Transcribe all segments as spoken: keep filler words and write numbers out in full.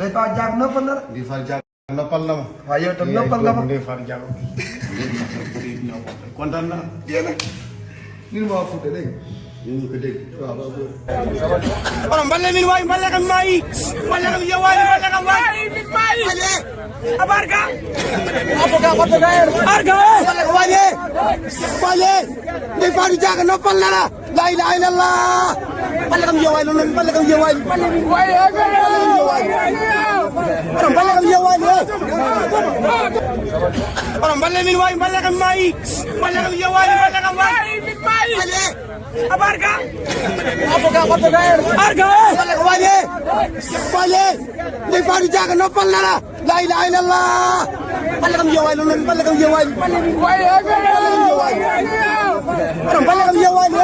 Ndeye Fatou Diack noppal na la. Ndeye Fatou Diack noppal na ma. Waaw, yow tam noppal nga ma. Ndeye Fatou Diack. Kontaan naa. Yéen a. Min maa fuuta léegi. Ñu ngi ko dégg. Waaw, waaw, waaw. Oɗon mballe min waay, mballe kam maayi. Mballe kam yo waali, mballe kam waali. Mballe. Abarga. Arga. Mballe kam waali. Mballe. Ndeye Fatou Diack noppal na la. La ilaha illallah. Mballe kam yo waali, mballe kam yo waali. Mballe kam yo waali. Oɗon mballe kam yo waali. Oɗon mballe min waay, mballe kam maayi. Mballe kam yo waali, mballe kam waali. Mballe. Abarga. Arga. Mballe kam waali. Mballe. Ndeye Fatou Diack noppal na la. La ilaha illallah. Mballe kam yo waali, mballe kam yo waali. Mballe kam yo waali. Oɗon mballe kam yo waali.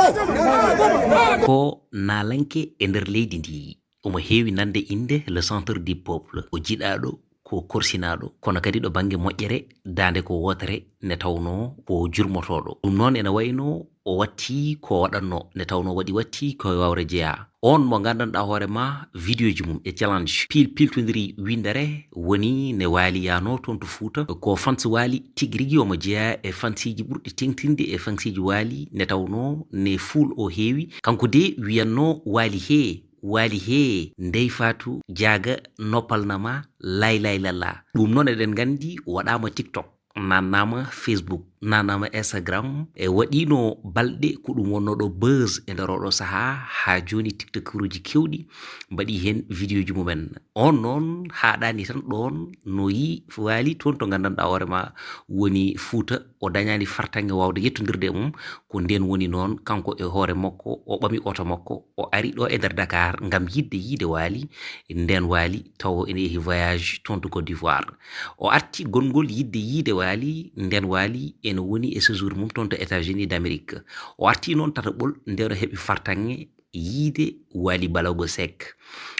Ko naalanke e nder leydi ndi. Omo heewi nande innde le Centre du Peuple. O jiɗaaɗo, ko korsinaaɗo, kono kadi ɗo bannge moƴƴere, daande ko wootere, nde tawnoo ko jurmotooɗo. Ɗum noon ene wayno o watti ko waɗatnoo, nde tawnoo waɗi watti ko e wawre jeyaa. On mo nganndanɗaa hoore ma, vidéo ji mum e challenge pil-, piltondiri winndere woni ne waali yaanoo toon to Fuuta. Ko fans waali tigi rigi, omo jeyaa e fansiji ɓurɗi teŋtinde e fansiji waali, nde tawnoo ne fuul o heewi. Kanko de wiyatnoo waali hee, waali hee, Ndeye Fatou Diaga noppal na ma, lay lay lala. Ɗum noon eɗen nganndi waɗaama TikTok, nannaama Facebook, nannaama Instagram. E waɗiino balɗe ko ɗum wonnoo ɗo buzz e nder oɗo sahaa, haa jooni TikTokeruuji keewɗi mbaɗi heen vidéoji mumen. On noon haaɗaani tan ɗoon, no yii waali toon to nganndanɗaa hoore ma woni Fuuta, o dañaani fartaŋŋe waawde yettondirde e mum. Ko ndeen woni noon, kanko e hoore makko, o ɓami oto makko, o ari ɗo e nder Dakar ngam yiɗde yiide waali. Ndeen waali tawo ene yehi voyage toon to Côte d'Ivoire. O arti gonngol yiɗde yiide waali, ndeen waali ene woni e séjour mum toon to États-Unis d'Amérique. O arti noon tataɓol, ndeen o heɓi fartaŋŋe yiide waali Balago Seck.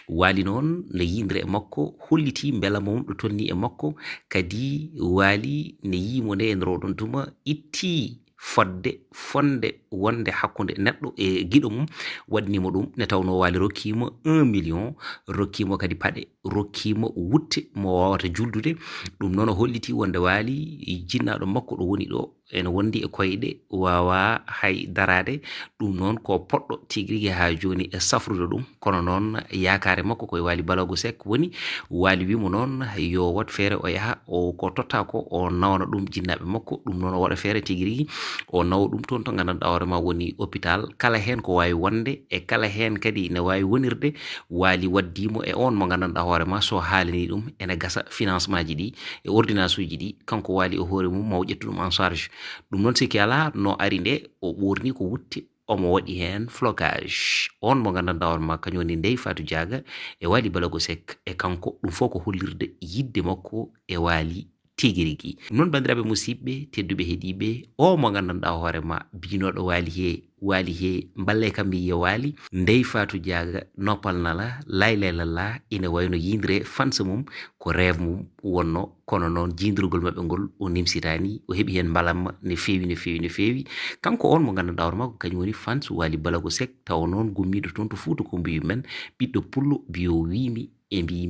Waali noon no yiidiri e makko, hollitii mbela mo ɗo tolnii e makko. Kadi waali ne yii mo nde e nder oɗon tuma, itti fodde, fonde wonde hakkunde neɗɗo e giɗo mum, waɗni mo ɗum, nde tawnoo waali rokkiima un million, rokkiima kadi paɗe, rokkiima wutte mo waawata juldude. Ɗum noon o hollitii wonde waali jinnaaɗo makko ɗo woni ɗo ene wondi e koyɗe, waawaa hay daraade. Ɗum noon ko poɗɗo tigi rigi haa jooni e safrude ɗum. Kono noon yaakaare makko ko e waali Balago Seck woni. Waali wii mo noon yo waɗ feere o yaha, o ko totta ko o nawna ɗum jinnaaɓe makko. Ɗum noon o waɗa feere tigi rigi, o nawa ɗum toon to nganndanɗaa hoore ma woni hôpital. Kala heen ko waawi wonde e kala heen kadi ne waawi wonirde, waali waddii mo e on mo nganndanɗaa hoore ma so haalanii ɗum ene gasa financement ji ɗi e ordonnance uji ɗi, kanko waali e hoore mum ma o ƴettu ɗum en charge. Ɗum noon sikki alaa no ari nde o ɓoorni ko wutte, omo waɗi heen flocage. On mo nganndanɗaa hoore ma kañum woni Ndeye Fatou Diaga e waali Balago Seck e kanko, ɗum fof ko hollirde yiɗde makko e waali tigi rigi. Ɗum noon banndiraaɓe musidɓe tedduɓe heɗiiɓe, o mo nganndanɗaa hoore ma binooɗo waali hee, waali hee, mballe kam mi yiya waali, Ndeye Fatou Diaga noppal na la, lay lay lala, ina wayno yiidre fans mum, ko rêve mum wonno, kono noon jiidrugol maɓɓe ngol o nimsitaani, o heɓi heen mbalamma ne feewi, ne feewi, ne feewi. Kanko on mo nganndanɗaa hoore makko kañum woni fans waali Balago Seck, tawa noon gummiiɗo toon to Fuuta ko mbiyu men, ɓiɗɗo pullo biyo wiimi e mbiimi.